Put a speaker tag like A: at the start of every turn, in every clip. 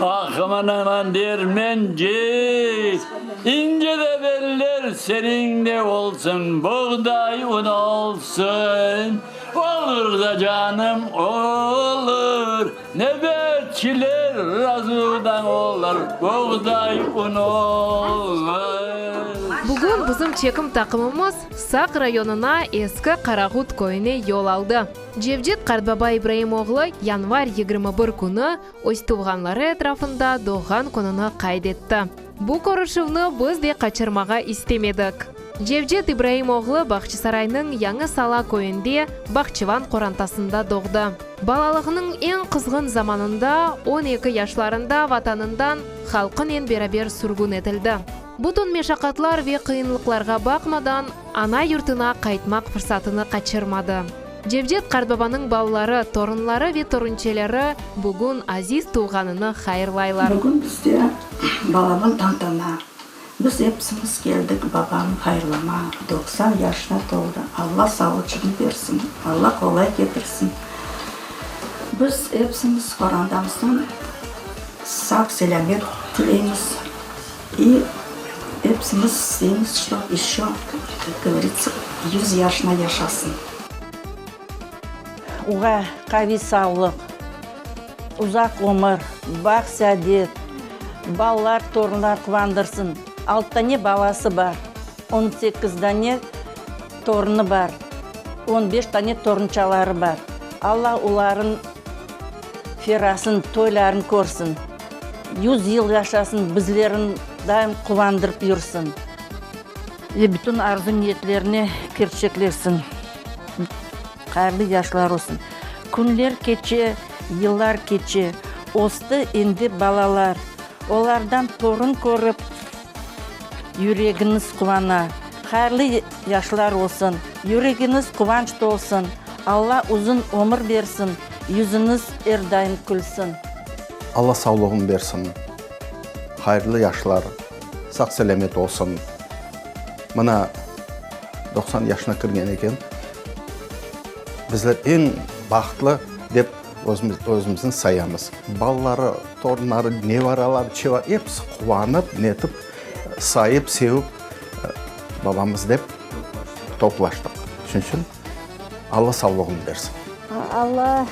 A: Aqımınan dermenci, İnce de beller seriñ de olsun, Boğday un olsun. Olur da canım, olur, Nevbetçiler razıdan olur, Boğday un olur.
B: Bugün bizim çekim taqımımız Saq rayonına Eski Qaraqut köyüne yol aldı. Cevdet qartbaba İbraim oğlu yanvar 21 künü öz tuvğanları etrafında doğğan kününi qayd etti. Bu körüşüvni biz de qaçırmağa istemedik. Cevdet İbraim oğlu Bağçasaraynıñ Yañı Sala köyünde bağçıvan qorantasında doğdı. Balalığınıñ eñ qızğın zamanında, 12 yaşlarında vatanından halqınen beraber sürgün etildi. Bütün meşaqatlar ve qıyınlıqlarğa baqmadan, ana yurtuna qaytmaq fırsatını qaçırmadı. Cevdet qartbabanıñ balaları, torunları ve torunçeleri bugün aziz tuvğanını hayırlaylar.
C: Bugün bizde balaban tantana. Biz episimiz keldik babamnı hayırlamağa. 90 yaşına toldı. Alla sağlıçığını bersin, Alla qolay ketirsin. Biz episimiz qorantamızdan sağ-selâmet tileymiz. İ episimiz isteymiz, ştob eşço, kak govoritsâ, yüz yaşına yaşasın.
D: Oğa qaviy sağlıq, uzaq ömür, baht-saadet, balalar, torunlar quvandırsın. Altı dane balası bar, 18 dane torunı bar, 15 dane torunçaları bar. Alla olarnıñ ferasın, toyların körsin. Yüz yıl yaşasın, bizlerni daim quvandırıp yürsin. Ve bütün arzu-niyetlerini kerçekleşsin. Hayırlı yaşlar olsun. Künler keçe, yıllar keçe, östi endi balalar. Olardan torun körip, yüregimiz quvana. Hayırlı yaşlar olsun, yüregiñiz quvanç tolsun, Alla uzun ömür bersin, yüzüñiz er daim külsin.
E: Alla sağlığın bersin, hayırlı yaşlar, sağ-selâmet olsun. Mına, 90 yaşına kirgen eken, bizler eñ bahtlı dep özümizni sayamız. Balaları, torunları, nevaraları, çevar, episi quvanıp, netip, sayıp, sevip, babamız dep toplaştıq. Şunıñ içün Alla sağlığını bersin.
F: Alla,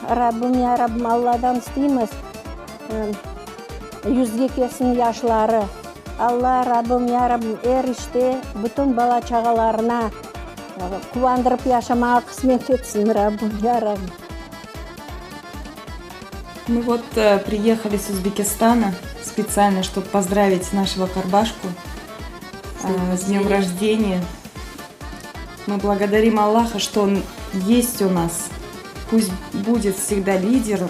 F: Rabbim, ya Rabbim, Alladan isteymiz, yüzge kelsin yaşları. Alla, Rabbim, ya Rabbim, er işte bütün bala-çağalarına quvandırıp yaşamağa qısmet etsin, Rabbim, ya Rabbim.
G: Мы вот приехали с Узбекистана специально, чтобы поздравить нашего Карбашку с днем рождения. Мы благодарим Аллаха, что Он есть у нас. Пусть будет всегда лидером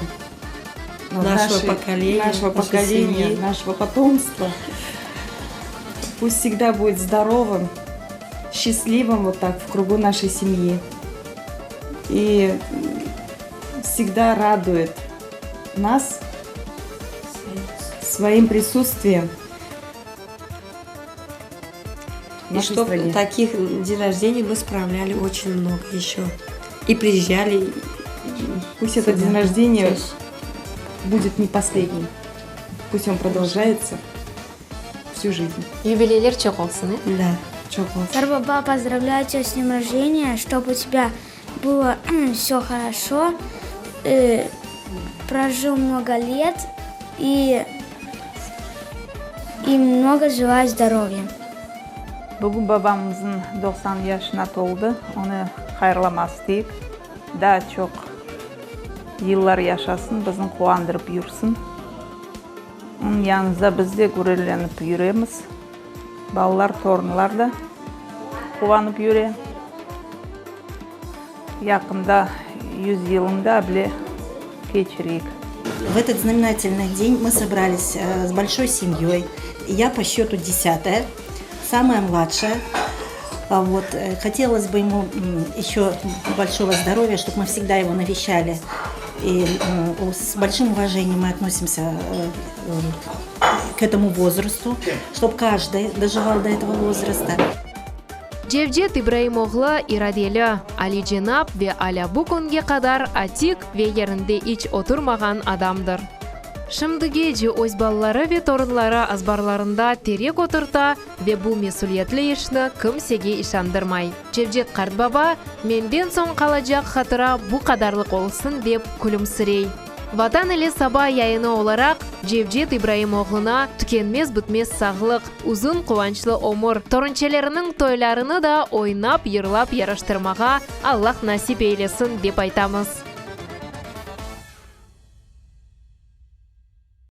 H: нашего
G: нашей,
H: поколения,
G: нашего
H: нашей
G: поколения,
H: семьи.
G: нашего потомства. Пусть всегда будет здоровым, счастливым вот так в кругу нашей семьи. И всегда радует нас своим присутствием в
H: И
G: нашей
H: чтоб
G: стране.
H: таких день рождения мы справляли очень много еще. И приезжали.
G: Пусть этот
H: сюда.
G: день рождения
H: Чаще.
G: будет не последним. Пусть он продолжается всю жизнь.
B: Yubileyler çoq olsun, e?
H: Да.
G: Çoq olsun.
I: Qartbaba, поздравляю тебя с днем рождения, чтобы у тебя было все хорошо, э, прожил много лет и, и много желаю здоровья.
J: Bugün babamıznıñ 90 yaşına toldı, onı hayırlamaq isteyik. Daa çoq yıllar yaşasın, bizni quvandırıp yürsin. Onıñ yanında biz de gürürlenip yüremiz. Balalar, torunlar da quvanıp yüre. Yaqında 100 yılını da bile keçireyik.
K: В этот знаменательный день мы собрались э, с большой семьей. Я по счету десятая, самая младшая. А Вот. э, Хотелось бы ему м, еще большого здоровья, чтобы мы всегда его навещали. И э, с большим уважением мы относимся э, э, к этому возрасту, чтобы каждый доживал до этого возраста.
B: Cevdet İbraim oğlu iradeli, alicenap ve alâ bu künge qadar atik ve yerinde iç oturmağan adamdır. Şimdigece öz balaları ve torunları azbarlarında terek oturta ve bu mesüliyetli işni kimsege işandırmay. Cevdet qartbaba, Menden soñ qalacaq hatıra bu qadarlıq olsun dep külümsirey. Vatan ile saba yayını olaraq Cevdet İbraim oğluna tükenmez-bitmez sağlıq, uzun quvançlı ömür, torunçeleriniñ toylarını da oynap-yırlap yaraştırmağa Allah nasip eylesin dep aytamız.